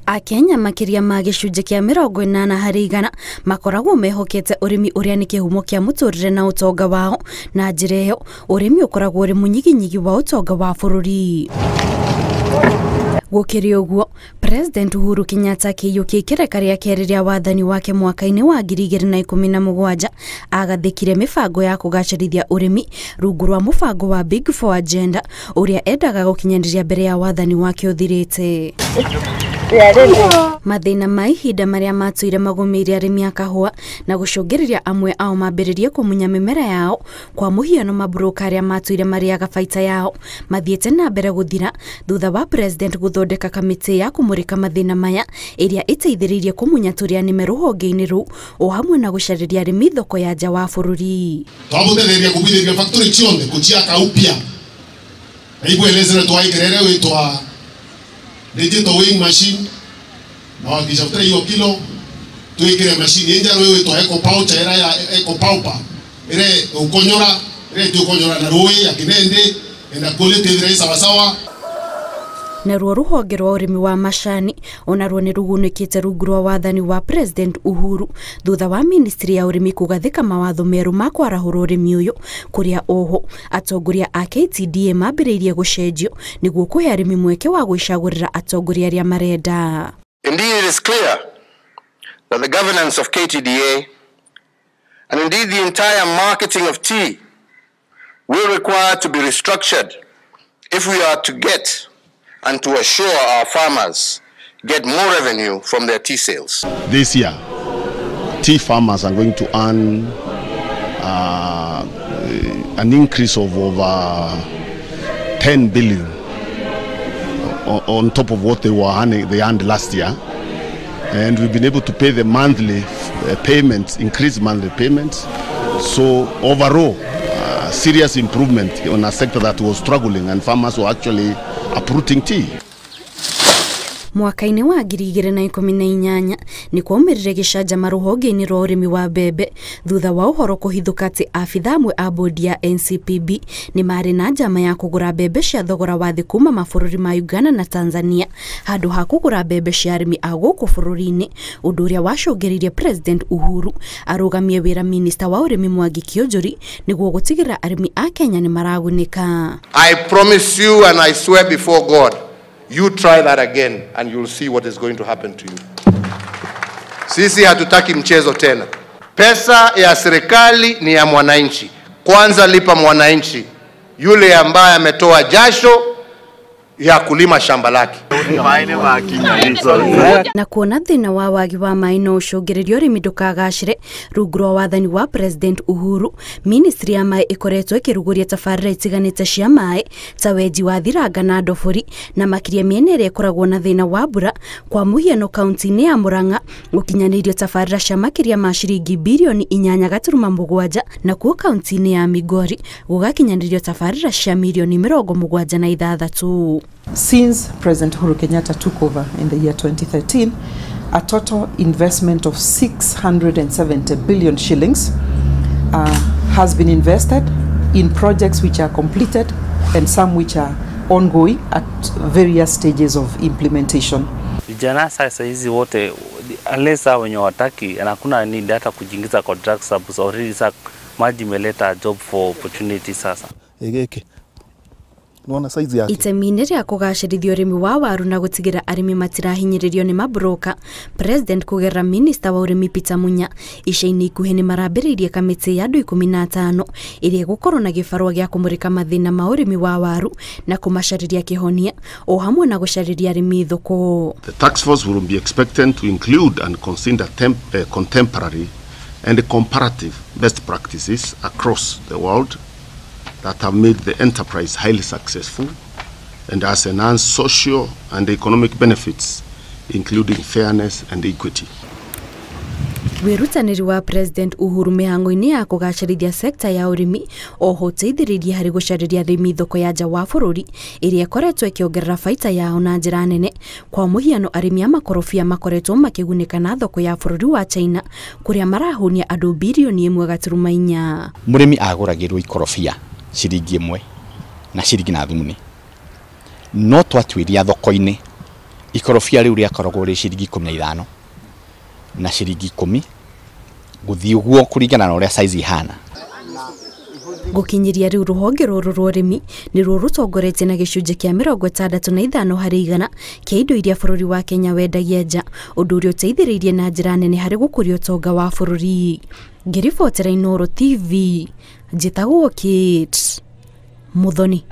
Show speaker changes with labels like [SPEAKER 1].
[SPEAKER 1] Akenya makĩria ma gĩcunjĩ kĩa 80% makoragwo mehokete ũrĩmi ũrĩa nĩ kĩhumo kĩa mũtũrĩre na ũtonga wao, na njĩra ĩyo ũrĩmi ũkoragwo ũrĩ mũnyiginyigi wa ũtonga wa bũrũri. Gũkĩrĩ ũguo, President Uhuru Kenyatta akĩiyũkia ikereka rĩa kerĩ rĩa wathani wake mwaka-inĩ wa 2017 agathĩkire mĩbango ya kũgacĩrithia ũrĩmi rungu rwa mũbango wa Big Four Agenda ũrĩa endaga gũkinyanĩria mbere ya wathani wake ũthirĩte. Mathĩna ma ihinda marĩa matũire magũmĩire arĩmi a kahũa na gũcũngĩrĩria amwe ao mambĩrĩrie kũmunya mĩmera yao, kwa mũhiano maburũka arĩa matũire marĩaga baita yao mathiĩte na mbere gũthira thutha wa President gũthondeka kamĩtĩ ya kũmũrĩka mathĩna maya ĩrĩa ĩteithĩrĩirie kũmunya tũrĩa nĩme rũhonge-inĩ rũu o hamwe na gũcarĩria arĩmi thoko ya nja wa bũrũri.
[SPEAKER 2] Twamũteithĩrĩria kũbithĩria factory cionthe kũciaka upya na iguelezera twaikerere witwa digital weighing machine na wakisha kutoa hiyo kilo tuikire machine yenja wewe to eco pouch era ya eco paupa ile ukonyora ile tukonyora na roe ya kinende enda quality ile sawa sawa.
[SPEAKER 1] Naruo rũhonge rwa ũrĩmi wa macani onaruo nĩ rũgunĩkĩte rungu rwa wathani wa President Uhuru thutha wa ministry ya ũrĩmi kũgathĩka mawatho merũ ma kwarahũra ũrĩmi ũyũ, kũrĩa oho atongoria a KTDA mambĩrĩirie gũcenjio nĩguo kũhe arĩmi mweke wa gwĩcagũrĩra atongoria arĩa marenda.
[SPEAKER 3] Indeed, it is clear that the governance of KTDA and indeed the entire marketing of tea will require to be restructured if we are to get and to assure our farmers get more revenue from their tea sales.
[SPEAKER 2] This year, tea farmers are going to earn an increase of over 10 billion on top of what they were earning, they earned last year. And we've been able to pay the monthly payments, increased monthly payments. So overall, serious improvement on a sector that was struggling and farmers were actually uprooting tea.
[SPEAKER 1] Mwaka-inĩ wa 2018 nĩ kwaumĩrire gĩcanjama rũhonge-inĩ rwa ũrĩmi wa mbembe thutha wa ũhoro kũhithũka atĩ abithaa amwe a bodi ya NCPB nĩ marĩ na njama ya kũgũra mbembe cia thogora wa thĩ kuma mabũrũri ma Uganda na Tanzania handũ ha kũgũra mbembe cia arĩmi a gũkũ bũrũri-inĩ, ũndũ ũrĩa wacũngĩrĩirie President Uhuru arũgamie wĩra minista wa ũrĩmi Mwangi Kiunjuri nĩguo gũtigĩrĩra arĩmi a Kenya nĩ maragunĩka.
[SPEAKER 3] I promise you and I swear before God, you try that again and you'll see what is going to happen to you. Sisi hatutaki mchezo tena. Pesa ya serikali ni ya mwananchi. Kwanza lipa mwananchi yule ambaye ametoa jasho ya kulima shamba lake.
[SPEAKER 1] Na kuona thĩna wa wagi wa maĩ no ũcũngĩrĩrie ũrĩmi ndũkagacĩre rungu rwa wathani wa President Uhuru, ministry ya maĩ ĩkoretwo ĩkĩrugũria tabarĩra itiganĩte cia maĩ ta wenji wa Thiranga na Ndobori na makĩria mĩena ĩrĩa ĩkoragwo na thĩna wa mbura, kwa mũhiano kaunti-inĩ ya Murang'a gũkinyanĩirio tabarĩra cia makĩria ma ciringi birioni 8.7 nakuo kaunti-inĩ ya Migori gũgakinyanĩrio tabarĩra cia mirioni 76.
[SPEAKER 4] Since President Uhuru Kenyatta took over in the year 2013, a total investment of 670 billion shillings has been invested in projects which are completed and some which are ongoing at various stages of implementation.
[SPEAKER 5] Vijana sasa hizi wote unless wenye wataki na hakuna need hata kujiingiza kwa drugs sababu already sasa maji imeleta job for opportunity sasa.
[SPEAKER 6] Egeke nona size yake.
[SPEAKER 1] Itemi-inĩ rĩa kũgacĩrithia ũrĩmi wa waru na gũtigĩrĩra arĩmi matirahinyĩrĩrio nĩ maburũka, President kũgerera minista wa ũrĩmi Peter Munya ica-inĩ ikuhĩ nĩ marambĩrĩirie kamĩtĩ ya andũ 15 ĩrĩa ĩgũkorwo na gĩbarũa gĩa kũmũrĩka mathĩna ma ũrĩmi wa waru na kũmacarĩria kĩhonia o hamwe na gũcarĩria arĩmi thoko.
[SPEAKER 2] The task force will be expected to include and consider contemporary and comparative best practices across the world that have made the enterprise highly successful and has enhanced social and economic benefits, including fairness and equity.
[SPEAKER 1] Wĩrutanĩri wa President Uhuru mĩhang'o-inĩ ya kũgacĩrithia sekta ya ũrĩmi oho ũteithĩrĩirie harĩ gũcarĩria arĩmi thoko ya nja wa bũrũri ĩrĩa ĩkoretwo ĩkĩongerera baita yao na njĩra nene. Kwa mũhiano arĩmi a makorobia makoretwo makĩgunĩka na thoko ya bũrũri wa China kũrĩa marahũnia andũ birioni 1.4.
[SPEAKER 7] Mũrĩmi agũragĩrwo ikorobia ciringi 1 na ciringi na thumuni, no twatuĩria thoko-inĩ Ikorobia rĩu rĩakoragwo rĩ ciringi 15 na ciringi 10 gũthiĩ ũguo kũringana na ũrĩa size ihana.
[SPEAKER 1] Gũkinyĩria rĩu rũhonge rũrũ rwa ũrĩmi nĩruo rũtongoretie na gĩcunjĩ kĩa 65 harĩ igana kĩa indo iria bũrũri wa Kenya wendagia nja, ũndũ ũrĩa ũteithĩrĩirie na njĩra nene harĩ gũkũria ũtonga wa bũrũri. Ngĩribotera Inooro TV, njĩtagwo Kate Muthoni.